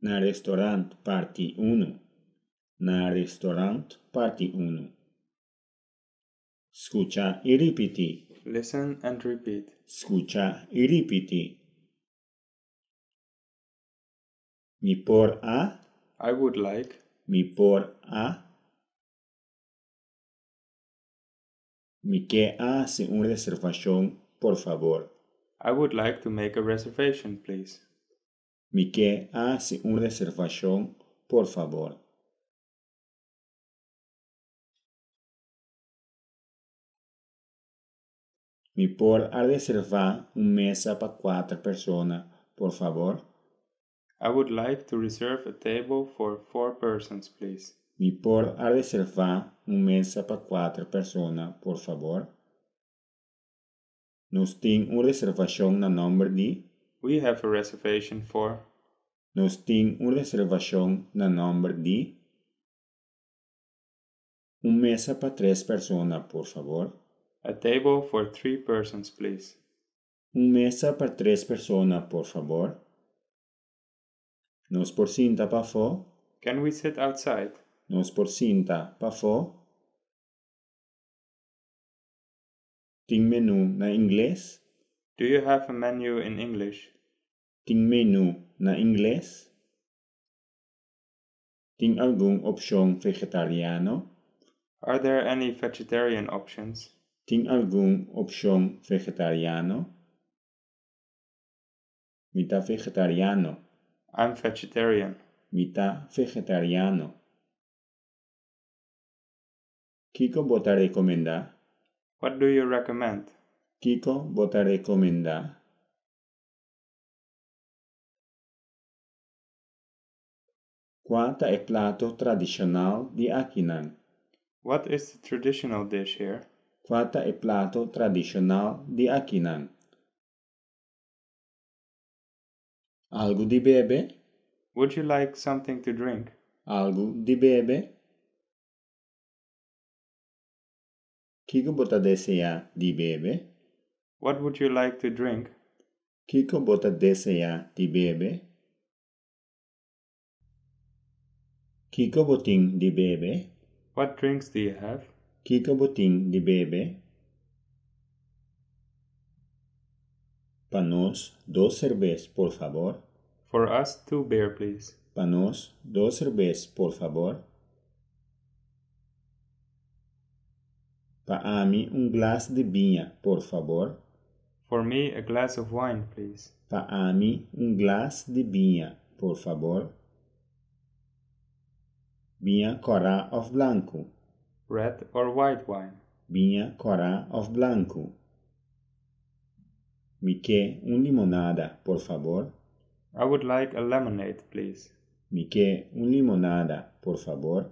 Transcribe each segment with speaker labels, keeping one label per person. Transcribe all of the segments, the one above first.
Speaker 1: Na restaurant parti unu. Na restaurant parti unu. Skucha i ripití.
Speaker 2: Listen and repeat.
Speaker 1: Skucha i ripití. Mi por a.
Speaker 2: I would like.
Speaker 1: Mi por a. Mi ke hasi un reservashon, por fabor.
Speaker 2: I would like to make a reservation, please.
Speaker 1: Mi ke hasi un reservashon, por fabor. Mi por a reservá un mesa pa kuater persona, por fabor?
Speaker 2: I would like to reserve a table for four persons, please.
Speaker 1: Mi por a reservá un mesa pa kuater persona, por fabor? Nos tin un reservashon na nòmber di.
Speaker 2: We have a reservation for.
Speaker 1: Nos tin un reservashon na nòmber di. Un mesa pa tres persona, por fabor.
Speaker 2: A table for three persons, please.
Speaker 1: Un mesa pa tres persona, por fabor. Nos por sinta pafó?
Speaker 2: Can we sit outside?
Speaker 1: Nos por sinta pafó? Tin menú na ingles?
Speaker 2: Do you have a menu in English?
Speaker 1: Tin menú na ingles? Tin algun opshon vegetariano?
Speaker 2: Are there any vegetarian options?
Speaker 1: Tin algun opshon vegetariano? Mi ta vegetariano.
Speaker 2: I'm vegetarian.
Speaker 1: Mi ta vegetariano. Kiko bo ta rekomendá?
Speaker 2: What do you recommend?
Speaker 1: Kiko bo ta rekomendá? Kua ta e plato tradishonal di akinan?
Speaker 2: What is the traditional dish here?
Speaker 1: Kua ta e plato tradishonal di akinan? Algu di bebe?
Speaker 2: Would you like something to drink?
Speaker 1: Algu di bebe? Kiko bo ta deseá di bebe?
Speaker 2: What would you like to drink?
Speaker 1: Kiko bo ta deseá di bebe? Kiko bo tin di bebe?
Speaker 2: What drinks do you have?
Speaker 1: Kiko bo tin di bebe? Pa nos dos serbes, por fabor.
Speaker 2: For us, two beer, please.
Speaker 1: Pa nos dos serbes, por fabor. Pa ami un glas di biña, por fabor.
Speaker 2: For me, a glass of wine, please.
Speaker 1: Pa ami un glas di biña, por fabor. Biña kòrá òf blanku?
Speaker 2: Red or white wine?
Speaker 1: Biña kòrá òf blanku? Mi ke un limonada, por fabor.
Speaker 2: I would like a lemonade, please.
Speaker 1: Mi ke un limonada, por fabor.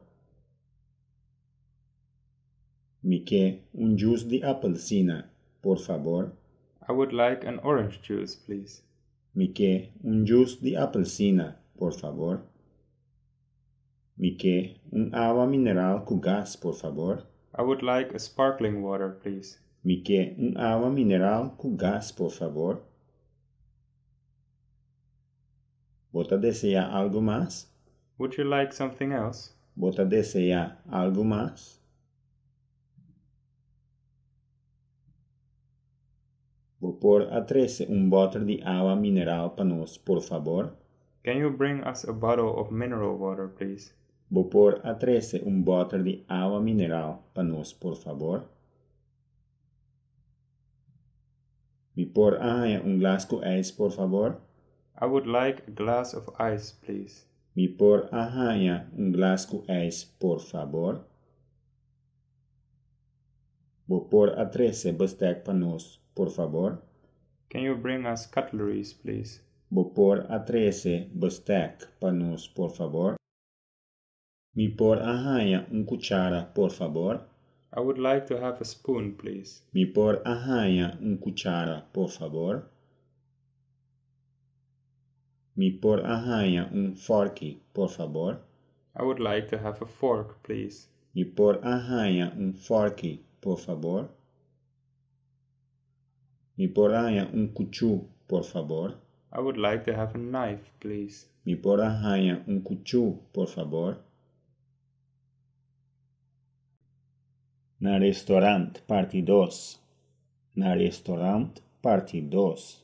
Speaker 1: Mi ke un djus di apelsina, por fabor.
Speaker 2: I would like an orange juice, please.
Speaker 1: Mi ke un djus di apelsina, por fabor. Mi ke un awa mineral ku gas, por fabor.
Speaker 2: I would like a sparkling water, please.
Speaker 1: Mi ke un awa mineral ku gas, por fabor. Bo ta deseá algu mas?
Speaker 2: Would you like something else?
Speaker 1: Bo ta deseá algu mas? Bo por a trese un bòter di awa mineral pa nos, por fabor?
Speaker 2: Can you bring us a bottle of mineral water, please?
Speaker 1: Bo por a trese un bòter di awa mineral pa nos, por fabor? Mi por a haña un glas ku ijs, por fabor?
Speaker 2: I would like a glass of ice, please.
Speaker 1: Mi por a haña un glas ku ijs, por fabor? Bo por a trese bestèk pa nos, por fabor?
Speaker 2: Can you bring us cutleries, please?
Speaker 1: Bo por a trese bestèk pa nos, por fabor? Mi por a haña un kuchara, por fabor?
Speaker 2: I would like to have a spoon, please.
Speaker 1: Mi por a haña un kuchara, por fabor? Mi por a haña un fòrki, por fabor?
Speaker 2: I would like to have a fork, please.
Speaker 1: Mi por a haña un fòrki, por fabor? Mi por a haña un kuchú, por fabor?
Speaker 2: I would like to have a knife, please.
Speaker 1: Mi por a haña un kuchú, por fabor? Na restorant, parti dos. Na restorant, parti dos.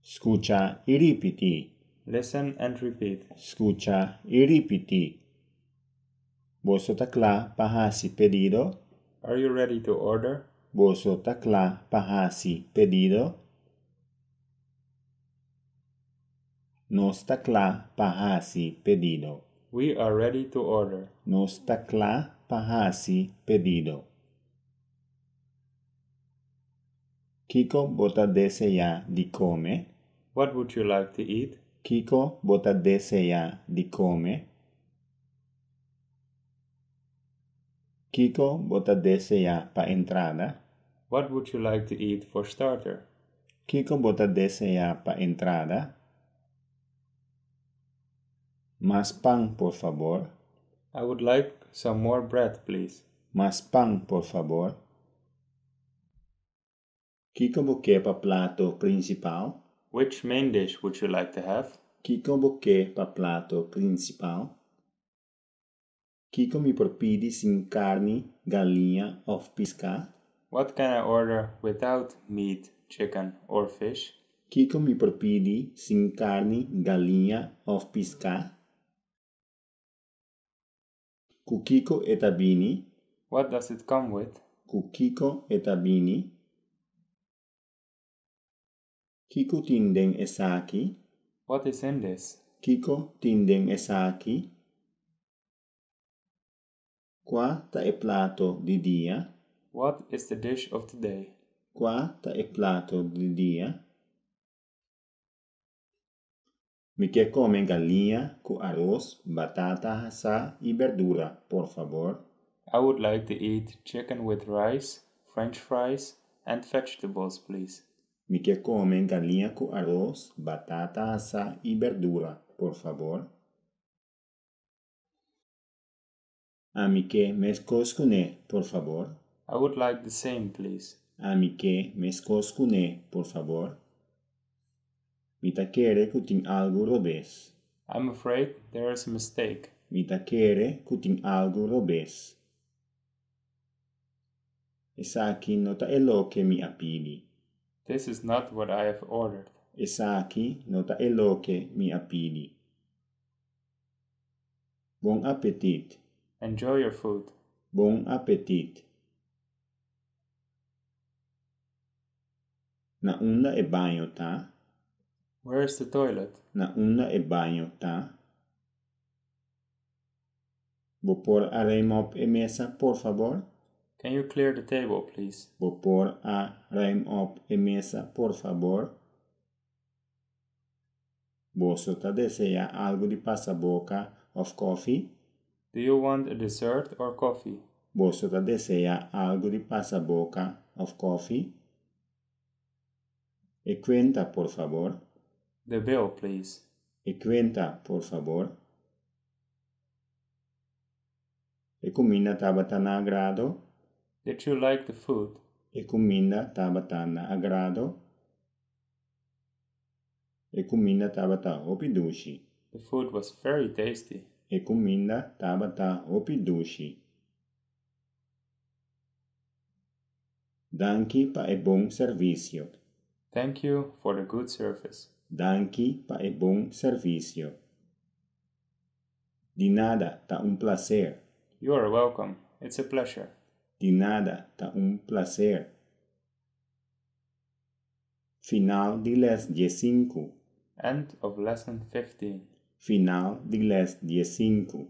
Speaker 1: Skucha i ripití.
Speaker 2: Listen and repeat.
Speaker 1: Skucha i ripití. Boso ta kla pa hasi pedido?
Speaker 2: Are you ready to order?
Speaker 1: Boso ta kla pa hasi pedido? Nos ta kla pa hasi pedido.
Speaker 2: We are ready to order.
Speaker 1: Nos ta kla pa hasi pedido. Kiko bo ta deseá di kome?
Speaker 2: What would you like to eat?
Speaker 1: Kiko bo ta deseá di kome? Kiko bo ta deseá pa entrada?
Speaker 2: What would you like to eat for starter?
Speaker 1: Kiko bo ta deseá pa entrada? Mas pan, por fabor.
Speaker 2: I would like some more bread, please.
Speaker 1: Mas pan, por fabor. Kiko bo ke pa plato prinsipal?
Speaker 2: Which main dish would you like to have?
Speaker 1: Kiko bo ke pa plato prinsipal? Kiko mi por pidi sin karni, galiña òf piská?
Speaker 2: What can I order without meat, chicken or fish?
Speaker 1: Kiko mi por pidi sin karni, galiña òf piská? Ku kiko e ta bini?
Speaker 2: What does it come with?
Speaker 1: Ku kiko e ta bini? Kiko tin den esaki?
Speaker 2: What is in this?
Speaker 1: Kiko tin den esaki? Kua ta e plato di dia?
Speaker 2: What is the dish of the day?
Speaker 1: Kua ta e plato di dia? Mi ke kome galiña ku aros, batata hasá i berdura, por fabor.
Speaker 2: I would like to eat chicken with rice, french fries and vegetables, please.
Speaker 1: Mi ke kome galiña ku aros, batata hasá i berdura, por fabor. Ami ke meskos kuné, por fabor.
Speaker 2: I would like the same, please.
Speaker 1: Ami ke meskos kuné, por fabor. Mi ta kere ku tin algu robes.
Speaker 2: I'm afraid there is a mistake.
Speaker 1: Mi ta kere ku tin algu robes. Esaki no ta e loke mi a pidi.
Speaker 2: This is not what I have ordered.
Speaker 1: Esaki no ta e loke mi a pidi. Bon apetit.
Speaker 2: Enjoy your food.
Speaker 1: Bon apetit. Na unda e baño ta?
Speaker 2: Where is the toilet?
Speaker 1: Na unda e baño ta? Bo por a ruim op e mesa, por fabor?
Speaker 2: Can you clear the table, please?
Speaker 1: Bo por a ruim op e mesa, por fabor? Boso ta deseá algu di pasaboka òf kòfi?
Speaker 2: Do you want a dessert or coffee?
Speaker 1: Boso ta deseá algu di pasaboka òf kòfi? E kuenta, por fabor.
Speaker 2: The bill, please.
Speaker 1: E kuenta, por fabor. E kuminda tabata na agrado?
Speaker 2: Did you like the food?
Speaker 1: E kuminda tabata na agrado? E kuminda tabata hopi dushi.
Speaker 2: The food was very tasty.
Speaker 1: E kuminda tabata hopi dushi. Danki pa e bon servisio.
Speaker 2: Thank you for the good service.
Speaker 1: Danki pa e bon servisio. Di nada, ta un plaser.
Speaker 2: You are welcome. It's a pleasure.
Speaker 1: Di nada, ta un plaser. Final di lès diesinku.
Speaker 2: End of lesson 15.
Speaker 1: Final di lès diesinku.